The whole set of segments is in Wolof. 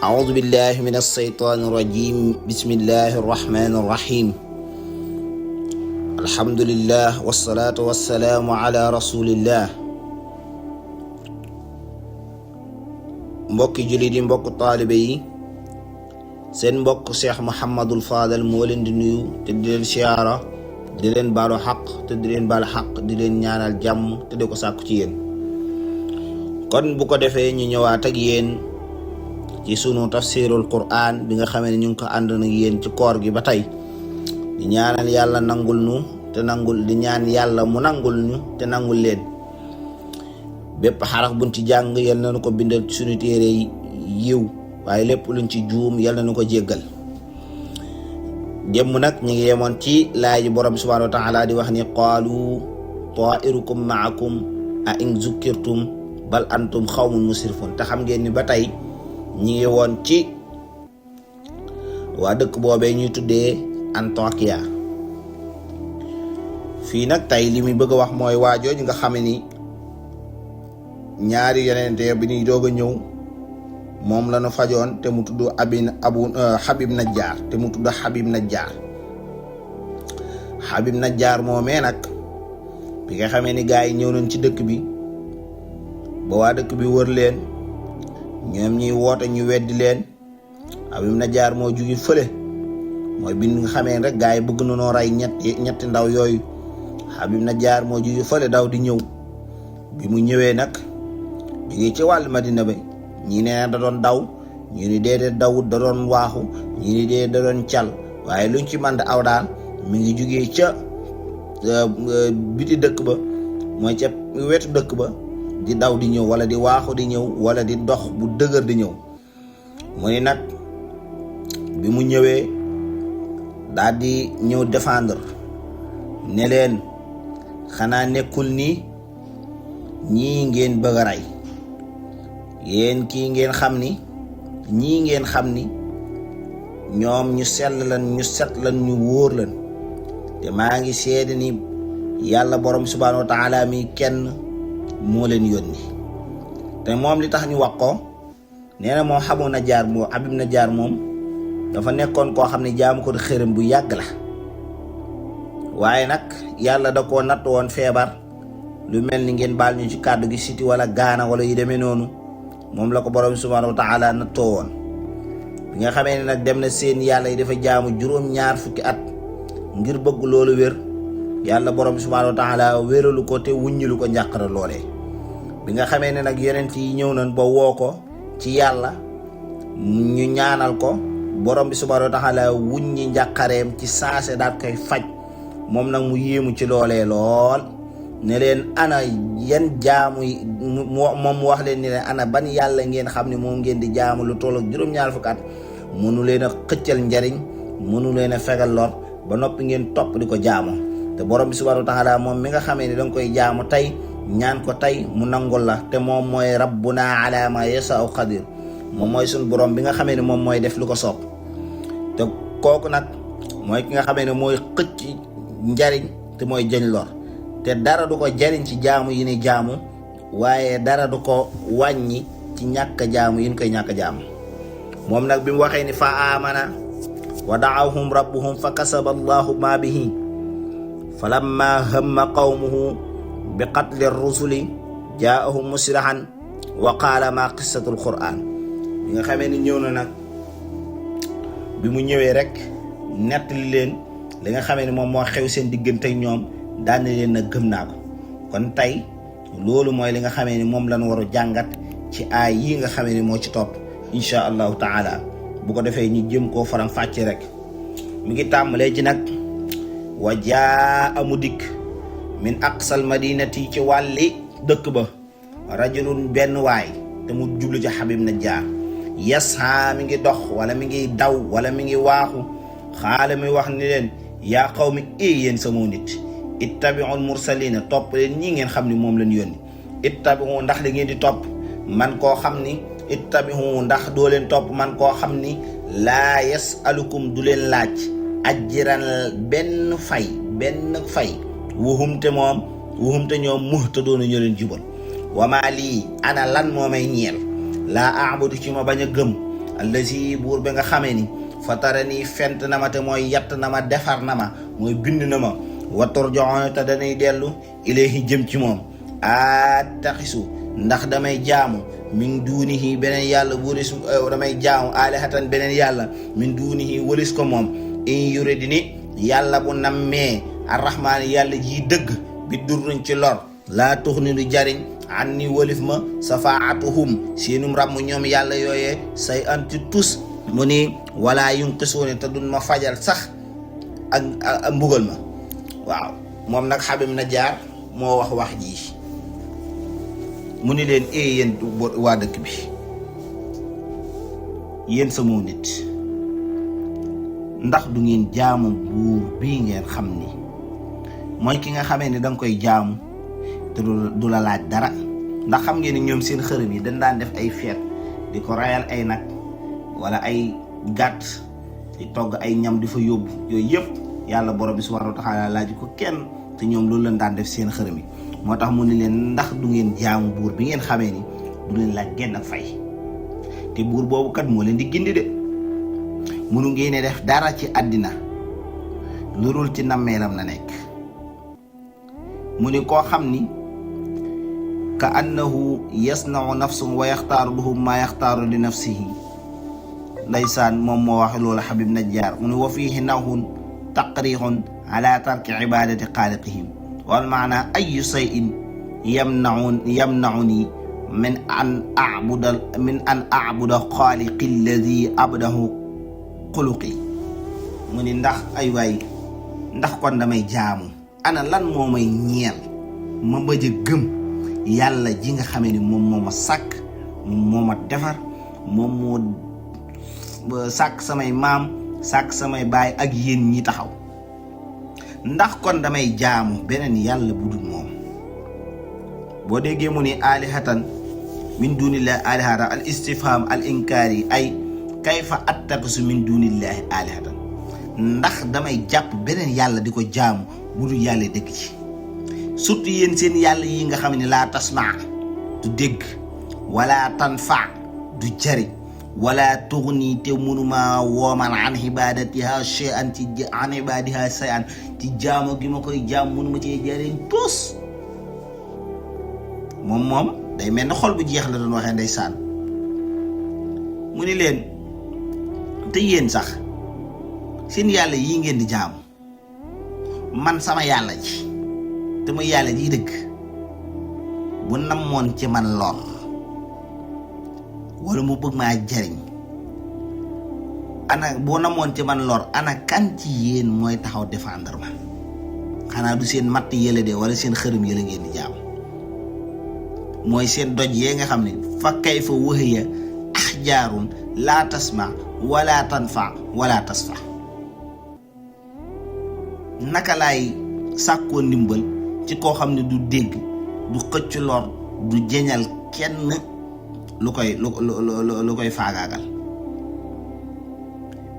أعوذ بالله من الشيطان الرجيم بسم الله الرحمن الرحيم الحمد لله والصلاة والسلام على رسول الله mbokki jullit yi mbokk taalibe yi seen mbokk Cheikh Mouhamadul Fadal moo leen di nuyu te di leen siyaara di leen baalu xaq te di leen baal xaq di leen ñaanal jàmm te di ko sàkku ci yéen. kon bu ko defee ñu ñëwaat ak yéen ci sunu tafsirul Qur'an bi nga xamee ne ñu ngi ko ànd nag yéen ci koor gi ba tey di ñaanal yàlla nangul nu te nangul di ñaan yàlla mu nangul ñu te nangul leen. bépp xaraf buñ ci jàng yal na nu ko bindal ci suñu téere yiw waaye lépp luñ ci juum yal na nu ko jéggal. jëmm nag ñu ngi yemoon ci laaj borom subhanahu wa taala di wax ni qaalu tairukum maakum a in zukkirtum bal antum xawmun musrifun te xam ngeen ni ba tey ñi ngi woon ci waa dëkk boobee ñuy tuddee Antakiya. fii nag tey li muy bëgg a wax mooy waajooju nga xam ni ñaari yonente bi ñuy doog a ñëw moom la ñu fajoon te mu tudd Habib Najjar te mu tudd Habib Najjar. Habib Najjar moomee nag bi nga xamee ni gaa yi ñëw nañ ci dëkk bi ba waa dëkk bi wër leen ñoom ñuy woote ñu weddi leen. Habib Najjar moo jugi fële mooy bi nga xamee rek gaa yi bëgg na noo rey ñetti ndaw yooyu. Habib Najjar moo jugi fële daw di ñëw bi mu ñëwee nag jógee ci wàllu Madina ba ñii nee da doon daw ñu ni déedéet dawut da doon waaxu ñii ni déedéet da doon cal waaye luñ ci mën aw daal mi ngi jógee ca biti dëkk ba mooy ca wetu dëkk ba di daw di ñëw wala di waaxu di ñëw wala di dox bu dëgër di ñëw. mu ni nag bi mu ñëwee daal di ñëw défendre ne leen xanaa nekkul ni ñii ngeen bëgg a rey yéen kii ngeen xam ni ñii ngeen xam ni ñoom ñu sell lan ñu set lan ñu wóor lan te maa ngi seede ni yàlla borom subhanahu wa taala mi kenn moo leen yónni. te moom li tax ñu wax ko nee na moom Habib Najjar moom dafa nekkoon koo xam ne jaamu ko di xërëm bu yàgg la waaye nag yàlla da koo natt woon feebar lu mel ni ngeen baal ñu ci kàddu gi siti wala gaana wala yu demee noonu moom la ko borom subhanahu wa taala nattoo woon. bi nga xamee ne nag dem na seen yàlla yi dafa jaamu juróom-ñaar fukki at ngir bëgg loolu wér yàlla borom subhanahu wa taala wéralu ko te wuññilu ko njàqara loolee. bi nga xamee ne nag yonent yi ñëw nañ ba woo ko ci yàlla ñu ñaanal ko borom bi subhanahu wa taala wuññi njàqareem ci saase daal koy faj moom nag mu yéemu ci loolee lool. ne leen ana yan jaamu yi moom mu wax leen ni leen ana ban yàlla ngeen xam ne moom ngeen di jaamu lu toll ak juróom-ñaar fukki at mënu leen a xëccal njariñ mënu leen a fegal lor ba noppi ngeen topp di ko jaamu. te borom bi subhanahu wa taala moom mi nga xamee ne danga koy jaamu tey ñaan ko tey mu nangul la te moom mooy rabbuna ala ma yasau qadir moom mooy suñ borom bi nga xamee ne moom mooy def lu ko soob. te kooku nag mooy ki nga xamee ne mooy xëcc njariñ te mooy jëñ lor te dara du ko jariñ ci jaamu yi ni jaamu waaye dara du ko wàññi ci ñàkk jaamu yi ñu koy ñàkk jaamu. moom nag bi mu waxee ni fa amana wa daawhum rabbuhum fa kasaba allahu ma bihi fa lamma hamma qawmuhu bi qatli rusuli jaahum musrihan wa qaala ma qissatul quran. bi nga xamee ni ñëw na nag bi mu ñëwee rek nettali leen li nga xamee ni moom moo xew seen diggante ak ñoom daan leen nag gëm naa ko. kon tey loolu mooy li nga xamee ni moom lañ war a jàngat ci aay yi nga xamee ni moo ci topp insha allahu taala bu ko defee ñu jëm koo faram fàcce rek. mi ngi tàmbalee ci nag wa jaa amu dikk min aqsal madinati ci wàlli dëkk ba rajulun benn waay te mu jublu ci Habib Najjar yasha mi ngi dox wala mi ngi daw wala mi ngi waaxu xaala mi wax ni leen yaa qawmi yéen sama nit ittabi'ul mursalina topp leen ñi ngeen xam ni moom lañ yónni. ittabi'u ndax da ngeen di topp man koo xam ni ittabi'u ndax doo leen topp man koo xam ni laa yasalukum du leen laaj ajran benn fay wuhum te ñoom muhtadoona ñoo leen jubal. wama lii ana lan moo may ñeel laa a'budu ci ma bañ a gëm allazi buur bi nga xamee ni fatarani fent na ma te mooy yatt na ma defar na ma mooy bind na ma wa turjauna te danay dellu ilayhi jëm ci moom attaxisu ndax damay jaamu min duunihi beneen yàlla wulis damay jaamu alihatan beneen yàlla min duunihi wulis ko moom in yuridni yàlla bu nammee arrahmaan yàlla ji dëgg bi durruñ ci lor laa tuxni du jariñ an ni walif ma safaatuhum seenum ràmm ñoom yàlla yooyee say anti tus mu ni wala yunqisuuni te duñ ma fajal sax ak mbugal ma waaw moom nag Habib Najjar moo wax ji mu ni leen yéen waa dëkk bi yéen sama nit ndax du ngeen jaamu buur bii ngeen xam ni mooy ki nga xamee ni danga koy jaamu te du la laaj dara ndax xam ngeen ni ñoom seen xërëm yi dañ daan def ay feet di ko rayal ay nag wala ay gàtt di togg ay ñam di fa yóbbu yooyu yëpp yàlla borom bi subhanahu wa taala laaj ko kenn te ñoom loolu lañ daan def seen xërëm yi moo tax mu ni leen ndax du ngeen jaamu buur bi ngeen xamee ni du leen laaj genn ak fay te buur boobu kat moo leen di gindi de munu ngeen def dara ci àddina lu dul ci nammeelam na nekk mu ni koo xam ni ka annahu yasnau nafsun wa yaxtaaru lahum maa yaxtaaru li nafsihi ndaysaan moom moo wax loolu Habib Najjar mu ni wa fiihi nawhun taqrixun ala tarki ibadati xaaliqihim wal maana ayu sayin yamnauni min an abuda xaaliqi alladi abdahu xuluqi mu ni ndax ay waay ndax kon damay jaamu ana lan moo may ñeel ma bëj a gëm yàlla ji nga xamee ni moom moo ma sàkk moom moo ma defar moom moo sàkk samay maam sàkk samay baay ak yéen ñi taxaw ndax kon damay jaamu beneen yàlla bu dul moom boo déggee mu ni alihatan min dunillahi alihatan al istifham al inkaari ay kayfa attaqisu min dunillahi alihatan ndax damay jàpp beneen yàlla di ko jaamu bu dul yàlla dëkk ci surtout yéen seen yàlla yi nga xam ne laa tasma du dégg wala tanfa du jariñ wala tughni te mënuma woomal an ibadatiha shay'an ci an ibadiha shay'an ci jaamu gi ma koy jaam mënuma cee jariñ tus moom day mel ne xol bu jeex la doon waxee ndeysaan mu ni leen te yéen sax seen yàlla yii ngeen di jaamu man sama yàlla ji te muy yàlla ji dëgg bu namoon ci man lor wala mu bëgg maa jariñ ana boo namoon ci man lor ana kan ci yéen mooy taxaw défendre ma xanaa du seen matt yële de wala seen xërëm yële ngeen di jaam mooy seen doj yee nga xam ne fa kayfa wahiya ahjaarun laa tasma wala tanfa wala tasfa naka laay sàkkoo ndimbal ci koo xam ne du dégg du xëcc lor du jeñal kenn lu koy faagaagal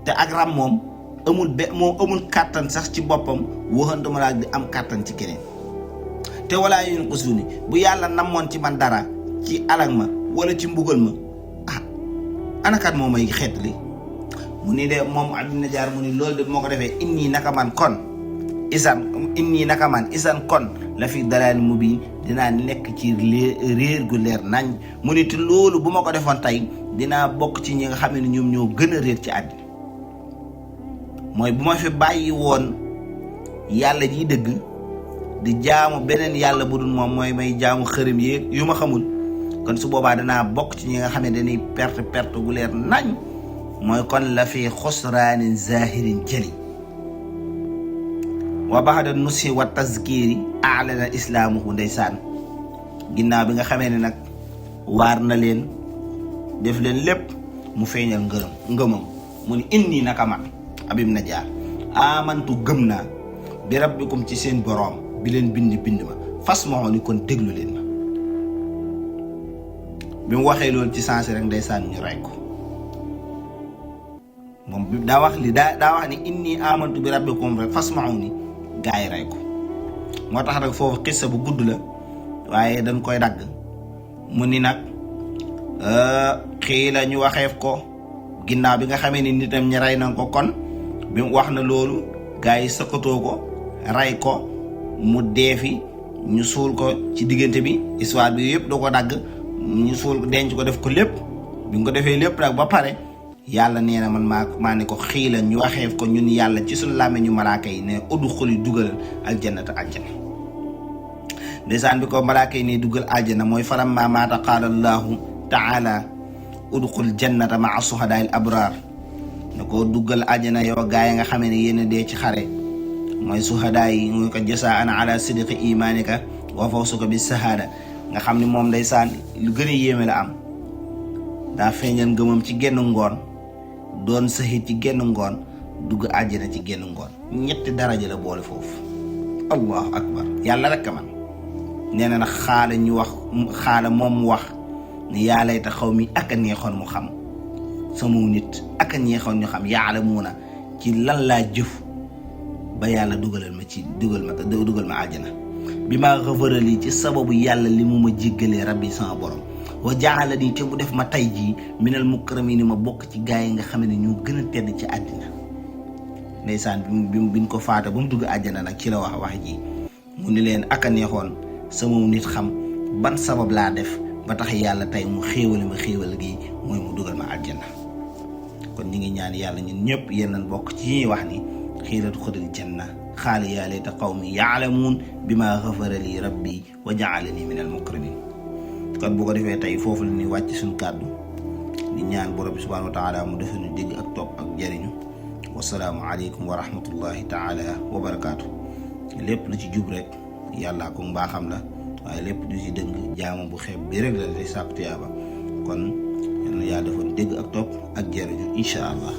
te ak ram moom amul kàttan sax ci boppam waxantuma laa di am kàttan ci keneen te walaa yun qusuni bu yàlla namoon ci man dara ci alag ma wala ci mbugal ma anakat moo may xeetli mu ni de moom Habib Najjar mu ni loolu de moo ko defee inni naka man isan kon la fi dalal mubin dinaa nekk ci réer gu leer nañ mu ni te loolu bu ma ko defoon tey dinaa bokk ci ñi nga xam ne ñoom ñoo gën a réer ci àddina mooy bu ma fi bàyyi woon yàlla ji dëgg di jaamu beneen yàlla bu dul moom mooy may jaamu xërëm yi yu ma xamul kon su boobaa danaa bokk ci ñi nga xam ne dañuy perte gu leer nañ mooy kon la fi xusraanin zahirin jëli wa baxda nusi wa tazkiri alana islaamuhu ndeysaan ginnaaw bi nga xamee ne nag waar na leen def leen lépp mu feeñal ngëmam mu ni inni naka man Habib Najjar amantu gëm naa bi rabbikum ci seen boroom bi leen bind ma fas moo ni kon déglu leen ma bi mu waxee loolu ci sens rek ndeysaan ñu rey ko moom bi daa wax ni inni amantu bi rabbikum rek fas moo ni gaa yi rey ko moo tax nag foofu xissa bu gudd la waaye dañ koy dagg mu ni nag xii la ñu waxeef ko ginnaaw bi nga xamee ni nitam ñi rey nañ ko kon bi mu wax na loolu gars yi sëqatoo ko rey ko mu deefi ñu suul ko ci diggante bi histoire bi yëpp doo ko dagg ñu suul ko denc ko def ko lépp bi nga ko defee lépp nag ba pare yàlla nee na man maa ne ko xiila ñu waxeef ko ñun yàlla ci suñu làmme ñu malaaka yi ne udxuli dugal aljannata aljana ndeysaan bi ko malaaka yi ne dugal aljana mooy falammaa maata qaala allahu taala udxul jannata maa suhadaa'il abraar ne ko duggal aljana yow gaay nga xamee ne yéen dee ci xare mooy suhadaa yi muy ko jasaa'an ala sidqi imaanika wa fawsuka bi sahaada nga xam ne moom ndeysaan lu gën a yéeme la am daa feeñal ngëmam ci genn ngoon doon sahid ci genn ngoon dugg àjjana ci genn ngoon ñetti daraja la boole foofu allahu akbar yàlla rek a man nee na nag xaala moom mu wax ne yaa layta xaw mi ak a neexoon mu xam sama nit ak a neexoon ñu xam yaalamuuna ci lan laa jëf ba yàlla dugal ma àjjana bi maa xafaral yi ci sababu yàlla li mu ma jéggalee rabbi sama borom wa jaala nii te mu def ma tay jii minal mukarramini ma bokk ci gaay yi nga xam ne ñoo gën a tedd ci àddina ndeysaan biñ ko faata ba mu dugg àjjana nag ci la wax ji mu ni leen ak a neexoon sama nit xam ban sabab laa def ba tax yàlla tey mu xéewale ma xéewal gi mooy mu dugal ma àjjana kon ñi ngi ñaan yàlla ñun ñëpp yéen nañ bokk ci ñuy wax ni xiilatu xudul janna xaali yaa layta qawmi yaalamuun bi maa xafara li rabbi wa jaalani min al mukramin kon bu ko defee tey foofu la ñuy wàcc suñu kàddu di ñaan borom bi subhanahu wa taala mu defe ñu dégg ak topp ak jëriñu wasalaamu aleykum wa rahmatullahi taala wa barakaatu lépp lu ci jub rek yàllaa ko mbaaxam la waaye lépp du ci dëng jaamam bu xeeb bi rek la day sàkku tiyaaba kon yal na yàlla defoon dégg ak topp ak jëriñu incha allah